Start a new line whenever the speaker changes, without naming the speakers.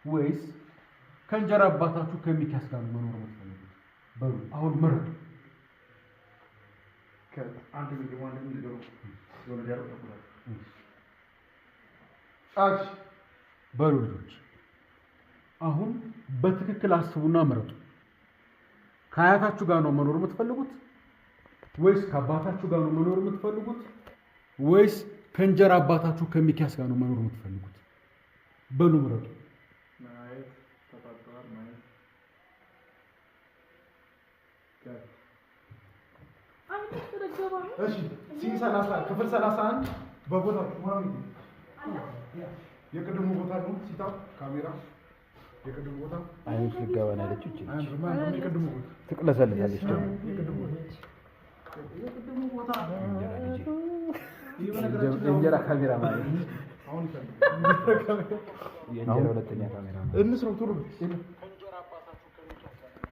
ወይስ ከእንጀራ አባታችሁ ከሚኪያስ ጋር ነው መኖር የምትፈልጉት? በሉ አሁን ምረጡ።
አንድ ምግብ አንድ ምግብ የሆነ ዲያሎግ ተኩላል። አክሽን።
በሉ ልጆች፣ አሁን በትክክል አስቡና ምረጡ። ከአያታችሁ ጋር ነው መኖር የምትፈልጉት ወይስ ከአባታችሁ ጋር ነው መኖር የምትፈልጉት ወይስ ከእንጀራ አባታችሁ ከሚኪያስ ጋር ነው መኖር የምትፈልጉት? በሉ ምረጡ።
ማየት ተጣጥተዋል። ማየት።
እሺ፣ scene 30፣ ክፍል 31። በቦታችሁ ማሚ፣ የቅድሙ ቦታ ነው። ሲታ ካሜራ የቅድሙ ቦታ።
አይኖች ልገባ ነው ያለችው ይቺ ነች።
አያምርም? የቅድሙ ቦታ።
ትቅለሰልሳለች ደግሞ።
የቅድሙ ቦታ፣ የቅድሙ ቦታ።
እንጀራ ልጄ።
ይህ በነገራችን ላይ
የእንጀራ ካሜራ ማለት
አሁን ይፈልጋል።
የእንጀራ ሁለተኛ ካሜራ ማለት
እንስራው ቶሎ።